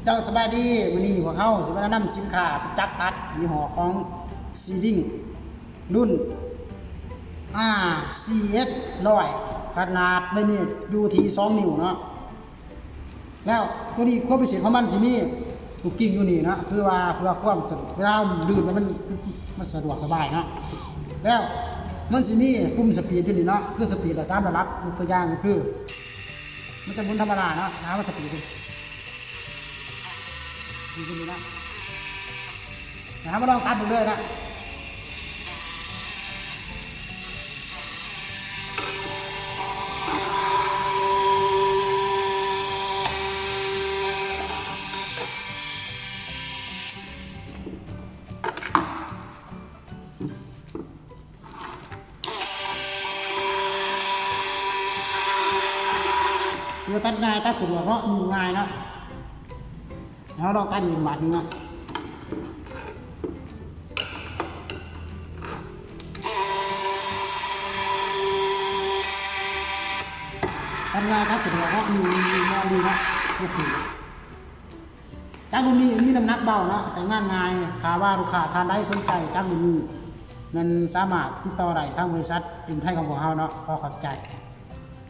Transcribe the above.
ເຈົ້າສະບາຍດີ, ມື້ນີ້ພວກເຮົາຊິມາແນະນຳສິນຄ້າຈັກຕັດຍີ່ຫໍ້ຂອງຊີວິງ ລຸ້ນ ອາ ຊີເອັສຮ້ອຍ ຂະໜາດໃບມີດຢູ່ທີ່ສອງນິ້ວເນາະ. ແລ້ວໂຕນີ້ຄວາມພິເສດຂອງມັນຊິມີລູກກິ່ງຢູ່ນີ້ເນາະ, ຄືວ່າເພື່ອຄວາມສະດວກ ເວລາເຮົາດື່ມແລ້ວມັນ ມັນສະດວກສະບາຍເນາະ. ແລ້ວມັນຊິມີປຸ່ມສະປີດຢູ່ນີ້ເນາະ, ຄືສະປີດລະສາມລະດັບ, ຍົກຕົວຢ່າງກໍຄື ມັນຈະໝູນທຳມະດາເນາະ, ຫາວ່າສະປີດ ຢູ່ນີ້ນະ, ຫາວ່າລອງຕັດເບິ່ງເລີຍນະ. ຄືວ່າຕັດງ່າຍ ຕັດສະດວກເນາະ, ຫຍຸ້ງງ່າຍເນາະ. ເຮົາລອງຕັດອີກບາດໜຶ່ງເນາະ. ຕັດງ່າຍ ຕັດສະດວກເນາະ, ຫຍຸ້ງ ຫຍຸ້ງ ຫຍຸ້ງ ຫຍຸ້ງເນາະ. ໂອເຄ. ຈັກລຸ້ນນີ້ມີນ້ຳໜັກເບົາເນາະ, ໃຊ້ງານງ່າຍ. ຖ້າວ່າລູກຄ້າທ່ານໃດສົນໃຈຈັກລຸ້ນນີ້ ແມ່ນສາມາດຕິດຕໍ່ໄດ້ທາງບໍລິສັດເອັມໄທຂອງພວກເຮົາເນາະ. ຂໍຂອບໃຈ.